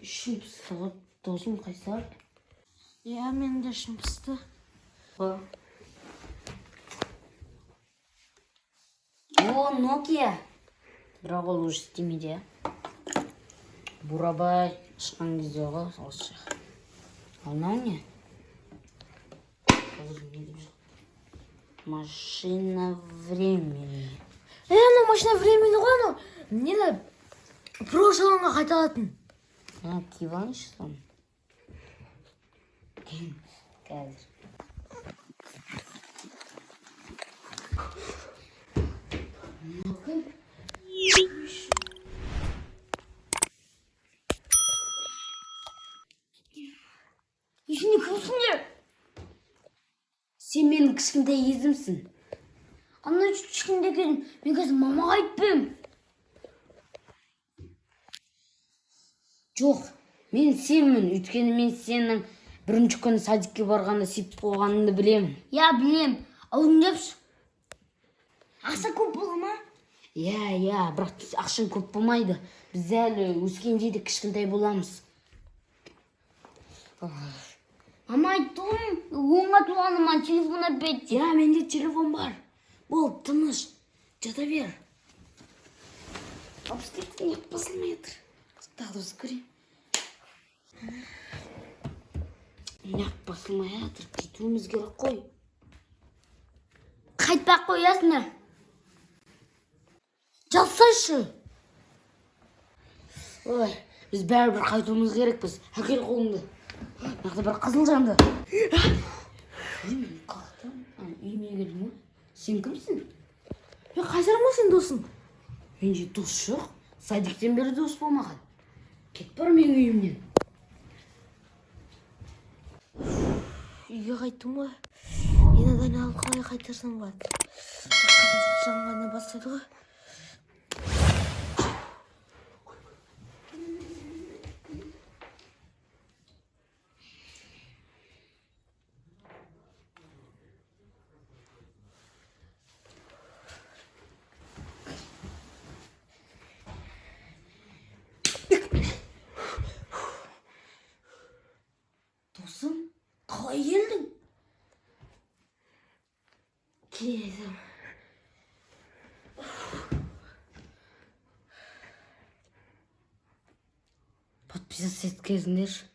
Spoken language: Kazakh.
Ішім пысты ғой, досым, қайсар. Иә, менің де ішім пысты. О, Nokia. Бірақ ол уже істемейді, иә. Бурабай шыққан кезде ғой осы жақ. Ал мынау не? Қазір не деп жүр? Машина времени. Е, анау машина времени ғой, анау нені прошлыйға қайталатын. А, киіп алайыншы соны. Қазір. Мынау кім? Сен кімсіңдер? Сен менің кішкентай кезімсің. Ана кішкентай кезім, мен қазір мамаға айтпаймын. Жоқ, мен сенмін, өйткені мен сенің бірінші күні садикке барғанда сүйіп қойғаныңды білемін. Иә, білем. Алдын. Ақша көп бола ма? Иә, бірақ ақшаң көп болмайды. Біз әлі өскенде де кішкентай боламыз. Мама айтты ғой, оңға туғаныма телефон алып берді. Иә, менде телефон бар. Бол, тыныш. Жата бер. Алпыс кетті, не басылмай жатыр. Тағы да көрейін. Неғып басылмай жатыр? Кетуіміз керек қой. Қайтпай ақ қоясыңдар. Жатсайшы. Ой, біз бәрібір қайтуымыз керекпіз. Әкел қолыңды. Мына жақта бір қызыл жанды. Ой, мен қаяқтан? А, үйіме келдім ғой. Сен кімсің? Мен Қайсармын ғой, сенің досың. Менде дос жоқ. Садиктен бері дос болмаған. Кет бар менің үйімнен. Үйге қайттым ғой. Енді айналып қалай қайтарсам болады? Қызыл жанғаннан бастайды ғой. Досым, қалай келдің? Кейін айтамын. Подписаться еткеніңдерші.